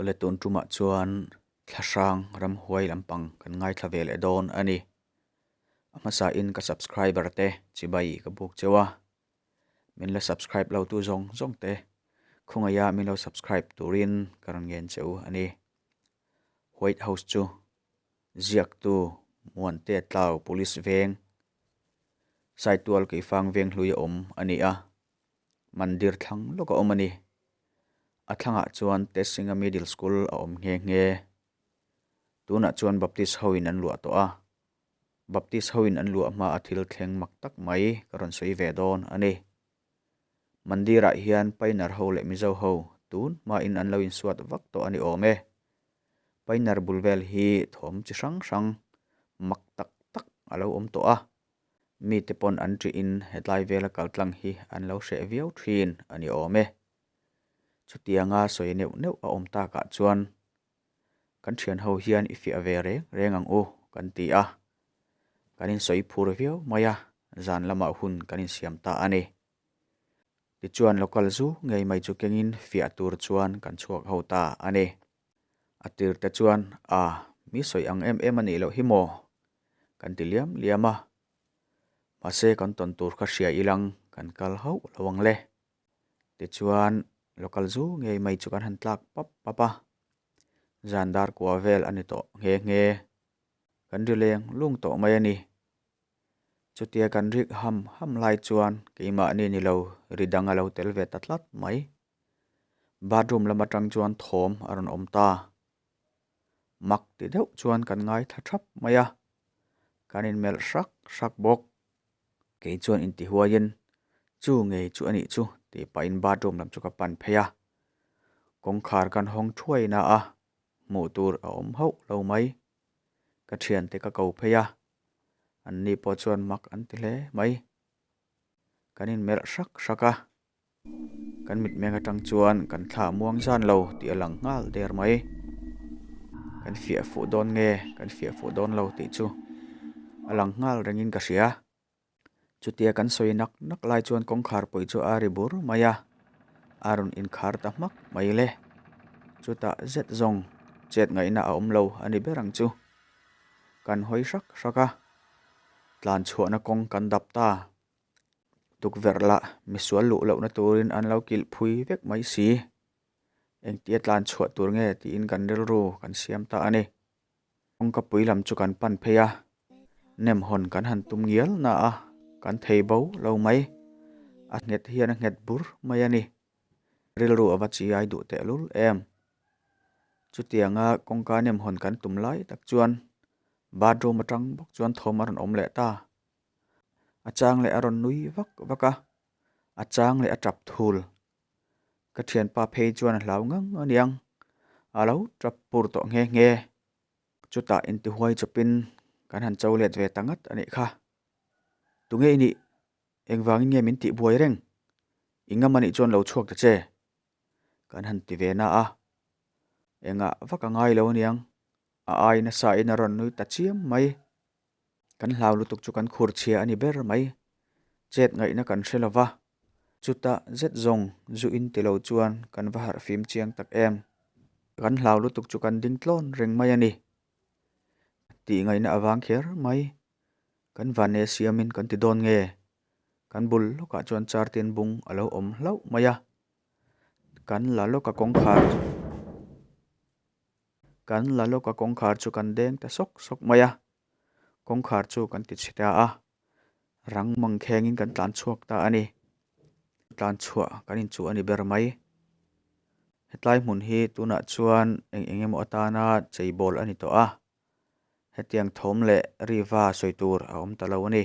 Awle tun tumah chuan thlahrang ramhuai lampang kan ngaithla ve leh dawn a ni. A hmasa in ka subscriber te chibai ka buk cheu a, min la subscribe lo tu zawng zawng te khawngaih a min lo subscribe turin ka rawn ngen cheu a ni. White House chu ziaktu Muante Tlau Police veng Saitual Keifang Venghlui a awm a ni a, Mandir thlang lawk a awm a ni. A thlangah chuan Tessinga Middle School a awm nghe nghe. Tunah chuan Baptist hoin an luah tawh a, Baptist hoin an luah hma a thil thleng mak tak mai ka rawn sawi ve dawn a ni. Mandirah hian Painar ho leh Mizo ho tun hmain an lo insuat vak tawh a ni awm e. Painar bul vel hi thawm chi hrang hrang mak tak tak a lo awm tawh a, mite pawn an ṭihin hetlai vela kaltlang hi an lo hreh viau ṭhin a ni awm e. Chutianga sawi neuh neuh a awm takah chuan kan thian ho hian i fiah ve reng reng ang u kan ti a, kan insawi phur viau mai a, zan lamah hun kan insiam ta a ni. Tichuan local zu ngei mai chu kengin fiah tur chuan kan chhuak ho ta a ni. A tir te chuan a mi sawi ang em em a nih loh hi maw? Kan ti liam liam a, mahse kan tawn tur kha hria ilang kan kal hauh lo ang le. Tichuan local zu ngei mai chu kan han tlak pap pap a, zan dar kua vel a ni tawh nghe nghe. Kan ri leng lung tawh mai a ni. Chutia kan rik ham ham lai chuan keimahni ni lo ri dang a lo tel ve ta tlat mai. Bathroom lam atang chuan thawm a rawn awm ta. Mak ti deuh chuan kan ngaithla thap mai a, kan inmelh hrak hrak bawk. Kei chuan intihuaiin, Chu ngei chu a nih chu, tih pahin bathroom lam chu ka pan phei a. Kawngkhar kan hawng thuai na a, hmuh tur a awm hauh lo mai. Ka thiante ka ko phei a, anni pawh chuan mak an ti hle mai. Kan inmelh hrak hrak a, Kan mitmeng atang chuan kan thla muang zan lo tih a lang nghal der mai. Kan fiah fuh dawn nge kan fiah fuh dawn lo tih chu a lang nghal rengin ka hria. Chutia kan sawi nak nak lai chuan kawngkhar pui chu a ri bur mai a, a rawn inkhar ta hmak mai le. Chutah zet zawng chet ngaihna a awm lo a ni ber ang chu. Kan hawi hrak hrak a, tlan chhuahna kawng kan dap ta. Tukverh lah misual luh lohna turin an lo kilh phui vek mai si. Engtia tlan chhuah tur nge tiin kan rilru kan siam ta a ni. Kawngka pui lam chu kan pan phei a, nem hawn kan han tum ngial na a, kan thei bo lo mai. A nghet hian a nghet bur mai a ni. Rilru a va chi ai duh tehlul em. Chutianga kawngka nem hawn kan tum lai tak chuan bathroom atang bawk chuan thawm a rawn awm leh ta. A chang leh a rawn nui vak vak a, a chang leh a tap thul. Ka thianpa phei chuan a hlau ngang a niang, a lo tap pur tawh nghe nghe. Chutah intihuai chawpin kan han cho let ve ta ngat a nih kha. Tunge i nih? Engvangin nge min tihbuai reng? I ngam a nih chuan lo chhuak ta che. Kan han ti ve na a, engah vak a ngai lo aniang, a ai nasa in a rawn nui ta chiam mai. Kan hlau lutuk chu kan khur chhia a ni ber mai. Chet ngaihna kan hre lo va, chutah zet zawng zu in ti lo chuan kan va harh fim chiang tak em. Kan hlau lutuk chu kan ding tlawn reng mai a ni. Tih ngaihna avang kher mai. Kan vane siamin kan ti dawn nge? Kan bul lawkah chuan chartin bung a lo awm hlauh mai a. Kan la lawka kawngkhar Kan la lawk a kawngkhar chu kan deng ta sawk sawk mai a, kawngkhar chu kan ti chhe ta a, rang mang khengin kan tlan chhuak ta a ni. Tlan chhuah kan inchuh a ni ber mai. Hetlai hmun hi tunah chuan eng eng emaw atana cheibawl a ni tawh a, hetiang thawm leh riva sawi tur a awm ta lo a ni.